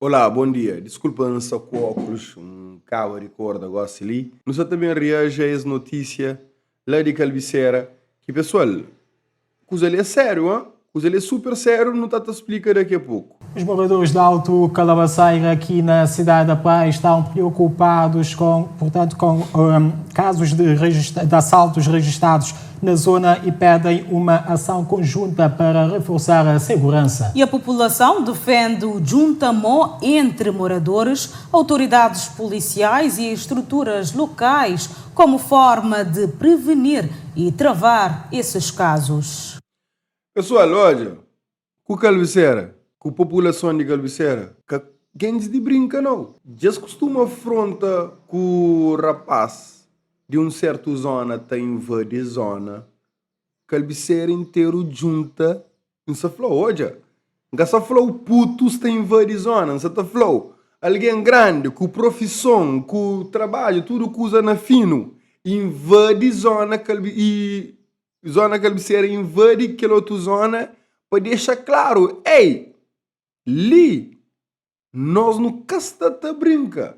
Olá, bom dia. Diskulpa N sta ku ókulos, N kaba di korda gósi li. Nu sta ta ben reaji a es notísia la di Kalbisera ki pesoal, kuza li é sériu, han? Kuza li é super sériu, nu ta ta splika daqui a poku. Os moradores de Alto Calabaceira aqui na cidade da Praia estão preocupados com, portanto, com um, casos de, de assaltos registrados na zona e pedem uma ação conjunta para reforçar a segurança. E a população defende o juntamó entre moradores, autoridades policiais e estruturas locais como forma de prevenir e travar esses casos. Pessoal, odja, ku Kalbisera, ku populason di Kalbisera, ka gentis di brinka nau. Dja es kustuma afronta ku rapás di un sertu zona ta invadi zona, Kalbisera interu djunta, N sa fla-u, odja, N ka sa fla-u putus ta invadi zona, N sa ta fla-u algen grandi, ku profison, ku trabadju, tudu kuza na finu, invadi zona Kalbi i Zona Kalbisera invadi kel otu zona pa dexa klaru, Ei! Li nos nu ka sta ta brinka.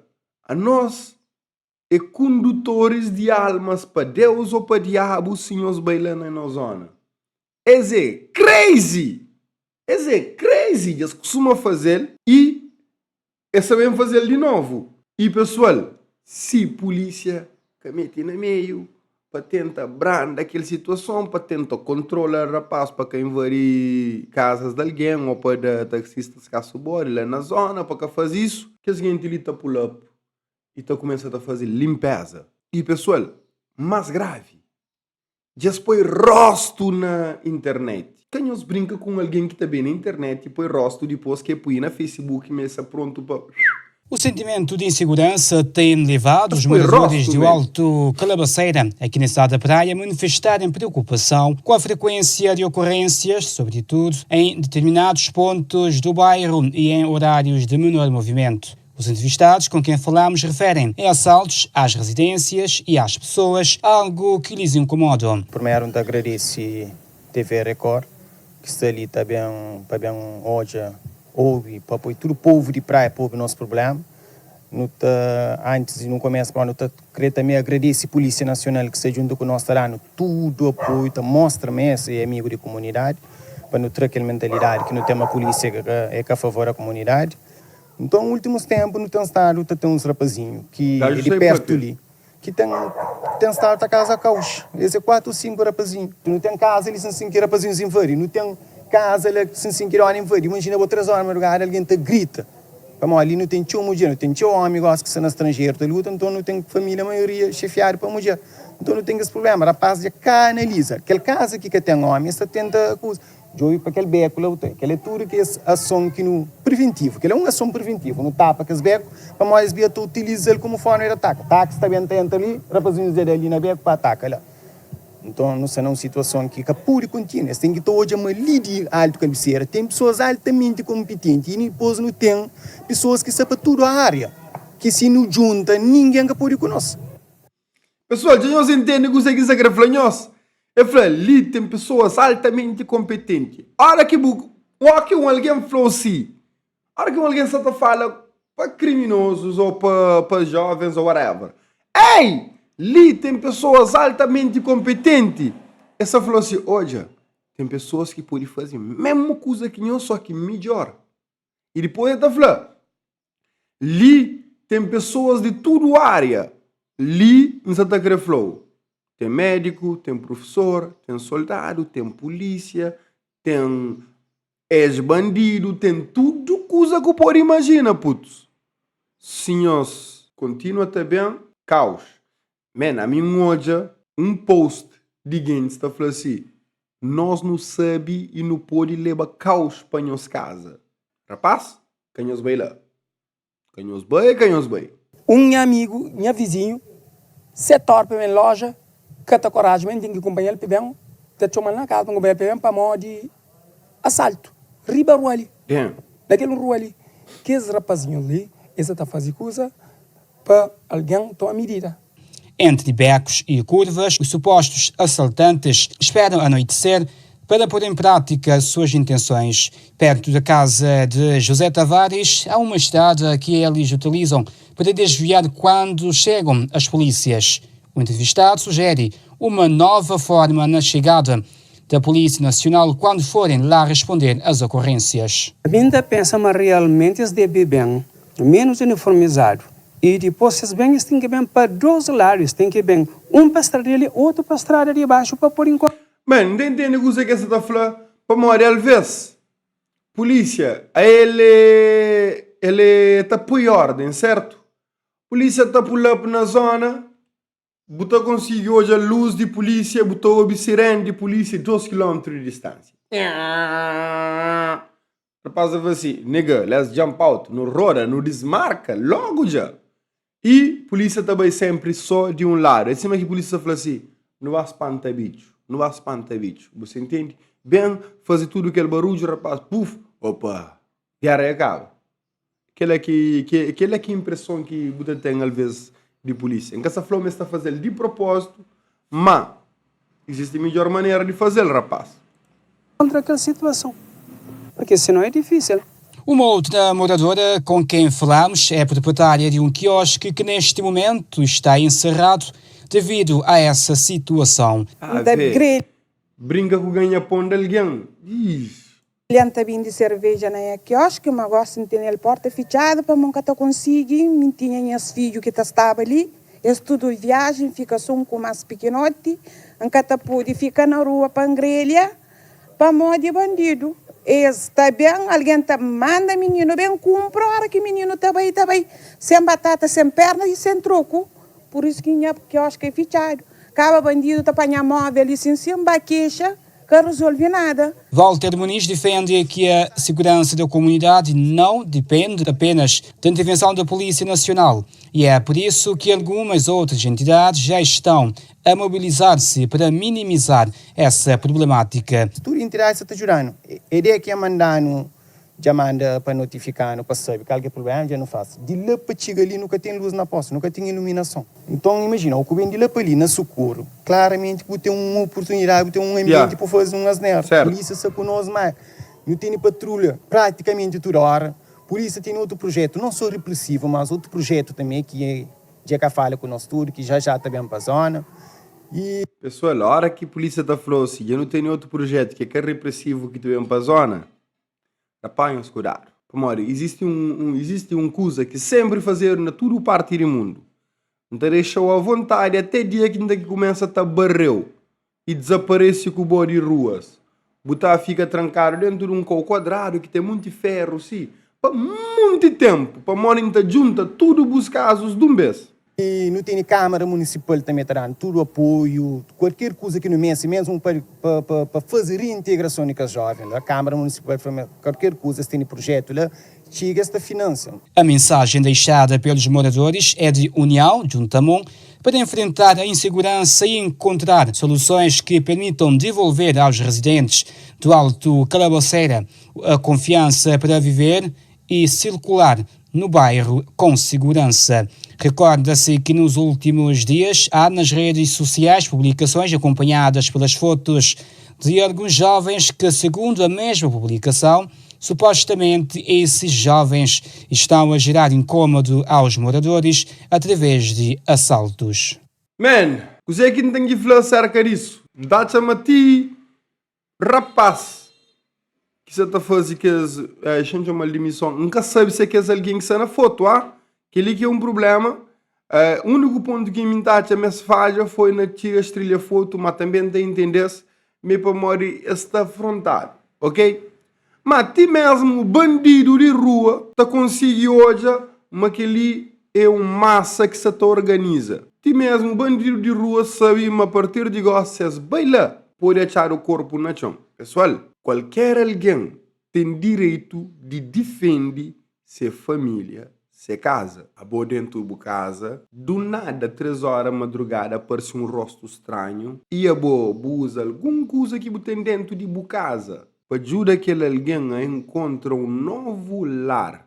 Anos é kundutoris di almas pa Deus ô pa diabu si nhos bai la na nos zona. Es é crazy! Es é crazy! Dja es kustuma faze-l i Es ta ben faze-l di novu. I pesoal, si pulísia ka mete na meiu pa tenta branda kel situason, pa tenta kontrola rapás pa ka invadi kazas di algen ô pa da taksistas kasu bodi la na zóna pa ka faze isu, kes genti li ta pull up i ta kumesa ta faze linpéza. I pesoal, más gravi, Dja es poi rostu na internet. Ka nhos brinka ku un algen ki ta ben na internet i poi rostu dipos ki e pui na facebook ma e sa prontu pa. O sentimento de insegurança tem levado Es os poi moradores rostu de man. Alto Calabaceira, aqui na cidade da Praia, a manifestarem preocupação com a frequência de ocorrências, sobretudo em determinados pontos do bairro e em horários de menor movimento. Os entrevistados com quem falamos referem em assaltos às residências e às pessoas, algo que lhes incomoda. Primeru N ta agradese TV Record ki sta li ta ben pa ben odja, obi, pa poi tudu povu di Praia pa obi nos prublema. Nu ta, antis di nu kumesa, nu ta kre tanbe agradese Polísia Nasional ki sta djuntu ku nos ta da-nu tudu apoiu, ta mostra ma es é amigu di kumunidadi, pa nu tra kel mentalidadi ki nu ten ma polísia é ka a favor da kumunidadi. Nton, últimus ténpu nu ten stadu ta ten uns rapazinhu ki é Gajo di sai pértu papia. li, ki ten ten stadu ta kaza kaus. Es é kuatu ô sinku rapazinhu. Nu ten kaza li sin sin ki rapazinhus invadi. Nu ten kaza la sin sin ki dóna invadi. Imajina bo, três óra di madrugada algen ta grita. Pamodi li nu ten txeu mudjer, nu ten txeu ómi gósi ki sta na stranjeru ta luta, nton nu ten família maioria xefiadu pa mudjer. Nton nu ten kes prubléma. Rapaz dja ka analiza. Kel kaza ki ka ten ómi, es ta tenta kuza. Djobe pa kel beku la bu ten. Kel é tudu kes ason ki nu priventivu. Kel é un ason priventivu. Nu tapa kes beku pamodi es bia ta utiliza-l komu forma di ataka. Taksi ta ben ta entra li, rapazinhus dja da li na beku pa ataka la. Nton nu sta na un situason ki ka pode kontinua. Es ten ki ta odja ma li di Altu Kalbisera ten pesoas altamenti konpitenti i dipôs nu ten pesoas ki sta pa tudu ária ki si nu djunta ningen ka pode ku nos. Pessoal, dja nhos intende kuzê ki N sta krê fla nhos? El fla, Li ten pesoas altamenti konpetenti. Óra ki bu, óra ki un algen fla-u si, óra ki un algen sta ta fala pa kriminozus ô pa, pa jóvens ô whatever, Ei! Li ten pesoas altamenti konpetenti. El sta fla-u si, Odja, ten pesoas ki pode faze mésmu kuza ki nhos, só ki midjór. I dipôs el ta fla, Li ten pesoas di tudu ária. Li N sa ta krê fla-u, ten médiku, ten profesor, ten soldadu, ten pulísia, ten ex-bandidu, ten tudu kuza ku pode imajina, putus. Si nhos kontinua ta ben, kaus. Man, ami N odja un post di gentis ta fla si, Nos nu sabe i nu pode leba kaus pa nhos kaza. Rapaz, ka nhos bai la. Ka nhos bai, ka nhos bai. Un nha amigu, nha vizinhu, 7 óra pa ben loja, ka ta koraji ma N ten ki kunpanha-l pa ben, ta txoma-l na kaza pa N kunpanha-l pa ben pamodi asaltu riba rua li. Damn. Na kel rua li, kes rapazinhus li, es sa ta faze kuza pa algen toma midida. Entre becos e curvas, os supostos assaltantes esperam anoitecer. para pôr em prática as suas intenções. Perto da casa de José Tavares há uma estrada que eles utilizam para desviar quando chegam as polícias. O entrevistado sugere uma nova forma na chegada da Polícia Nacional quando forem lá responder às ocorrências. Mi ta pensa ma realmente es debe ben menos uniformizado e dipos es ben es ten ki ben pa 2 lado, es ten ki ben un pa strada di li otu pa strada di baxu pa pode inkontra. Man, N ta intende kuze ki es sa ta fla, pamodi alvês pulísia el é el é ta poi órden, sértu? Pulísia ta pull up na zóna, Bu ta konsigi odja lus di pulísia, bu ta obi sirene di pulísia 2 kilómetru di distánsia. Rapaz ta fla si, Nigga, let's jump out, nu roda, nu dismarka logu dja! I pulísia ta bai sénpri sô di un ladu. É sima ki pulísia ta fla si, Nu ba spanta bitxu, nu ba spanta bitxu. Bu sta intende? Ben faze tudu kel barudju, rapaz, puf, opa, géra dja kaba. Kela ki kela ki impreson ki bu ta ten alvês di pulísia. N ka sta fla-u ma es ta faze-l di propózitu, má izisti midjór manera di faze-l, rapás. Kontra kel situason, purkê senão é difísil. Uma outra moradora com quem falamos é proprietária de um quiosque que neste momento está encerrado devido a essa situação. Ah, vê, brinka ku ganha pon di algen. Ixi. Algen ta bindi serveja na nha kioski, ma gosi N tene-l porta fitxadu pamo N ka ta konsigi. Mi N tinha nhas fidju ki ta staba li, es tudu viaja, N fika so un ku mas pikinoti. N ka ta pudi fika na rua pa N grelha pamodi bandidu. Es ta ben, algen ta manda mininu ben kunpra, ora ki mininu ta bai, ta bai sen batata, sen perna i sen troku. Pur isu ki nha kioski é fitxadu. Kaba bandidu ta panha móvel i sin sin ba kexa. Ka resolve nada. Walter Muniz defende que a segurança da comunidade não depende apenas da intervenção da Polícia Nacional e é por isso que algumas outras entidades já estão a mobilizar-se para minimizar essa problemática. Tudu entidadi sa ta djuda-nu. É de ki manda-nu Dja manda pa notifika-nu pa sabe kal ki é prubléma, dja nu fase. Di la pa txiga li nu ka ten lus na posta, nu ka ten iluminason. Nton imajina, o ku ben di la pa li na sukuru, klaramenti bu ten un oportunidadi, bu ten un anbienti pa faze un asnera. Pulísia sta ku nos, má nu tene patrulha pratikamenti tudu óra. Pulísia tene otu prujétu, non sô represivu, mas otu prujétu tanbê ki dja ka fala ku nos tudu, ki já já ta ben pa zóna. I. Pesoal, óra ki pulísia ta fla-u si, dja nu tene otu prujétu ki é ka represivu ki ta ben pa zóna, Rapá nhos kudadu. Pamodi izisti un izisti un kuza ki senpri fazedu na tudu parti di mundu. N ta dexa-u avontadi até dia ki N ta ki kumesa ta bare-u i dizaparese ku bo di ruas. Bu ta fika trankadu dentu di un kau kuadradu ki ten munti feru si pa munti tenpu, pamodi N ta djunta tudu bus kazus dun bes. I nu tene Kámara Munisipal tanbe ta da-nu tudu apoiu, kualker kuza ki nu meste, mesmu pa pa pa faze reintegrason di kes jóven la. Kámara Munisipal fla ma kualker kuza, es tene prujetu la, txiga es ta finansia. A mensagem deixada pelos moradores é de união, juntamon, para enfrentar a insegurança e encontrar soluções que permitam devolver aos residentes do Alto Calabaceira a confiança para viver e circular no bairro com segurança. Recorda-se que nos últimos dias há nas redes sociais publicações acompanhadas pelas fotos de alguns jovens que, segundo a mesma publicação, supostamente esses jovens estão a gerar incômodo aos moradores através de assaltos. Man, kuzê ki N ten ki fla aserka disu? N ta atxa ma ti Rapaz ki sa ta faze kes, xa-m txoma-l di mison, N ka sabe si é kes algen ki sta na fotu, ah. Kel-li ki é un prubléma. Úniku pontu ki mi N ta atxa ma es fadja foi na tira es trilha fotu, má tanbê N ta intende-s mi pamodi es sta afrontadu, ok? Má ti mésmu bandidu di rua ta konsigi odja ma kel-li é un masa ki sa ta organiza. Ti mésmu bandidu di rua sabe ma partir di gósi si es bai la, pode atxadu korpu na txon. Pesoal, kualker algen ten direitu di difende se família, se kaza. Abo dentu bu kaza, du nada 3 óra madrugada parse un rostu stranhu i abo bu uza algun kuza ki bu ten dentu di bu kaza pa djuda kel algen a enkontra un novu lar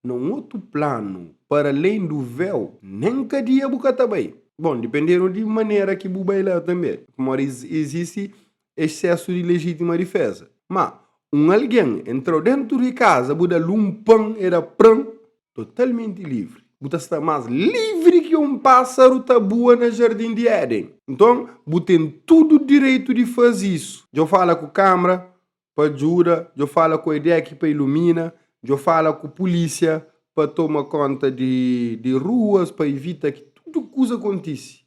na un otu planu para alén du véu, nen kadia bu ka ta bai. Bon, dipendendu di manera ki bu bai la tanbe, pamodi izisti. exsesu di lejítima diféza. Má, un algen entra-u déntu di kaza, bu da-l un pan, e da pran, totalmenti livri. Bu ta sta más livri ki un pásaru ta bua na jardin di Éden. Nton, bu ten tudu direitu di faze isu. Dja bu fala ku Kánmara pa djuda, dja bu fala ku EDEC pa ilumina, dja bu fala ku pulísia pa toma kónta di di ruas, pa ivita ki tudu kuza kontise.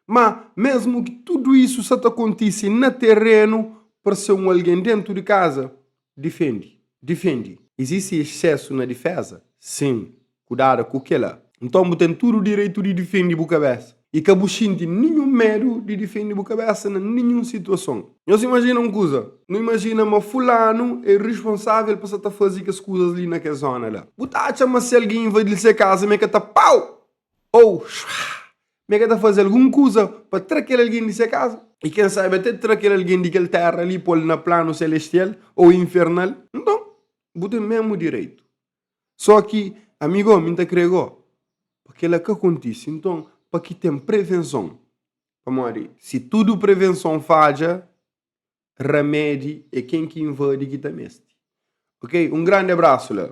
Má, mésmu ki tudu isu sta ta kontise na terenu, parse un algen déntu di kaza, difende. Difende. Izisti exsésu na diféza? Sin. Kudadu ku kel-la. Nton, bu ten tudu direitu di difende bu kabésa. I ka bu xinti ninhun medu di difende bu kabésa na ninhun situason. Nhos imajina un kuza. Nu imajina ma fulanu é responsável pa sta ta faze kes kuzas li na kes zóna la. Bu ta atxa ma si algen invadi-l se kaza, ma el ka ta pau! Ô, xuaa! Ma el ka ta faze algun kuza pa tra kel algen di se kaza? I ken sabe até tra kel algen di kel téra li, pô-l na planu selestial ô infernal. Nton, bu ten mésmu direitu. Só ki, ami gó, mi N ta krê gó pa kel-la ka kontise. Nton, pa ki ten prevenson. Pamodi si tudu prevenson fadja, ramedi é ken ki invadi ki ta meste. Ok? Un grandi abrasu la.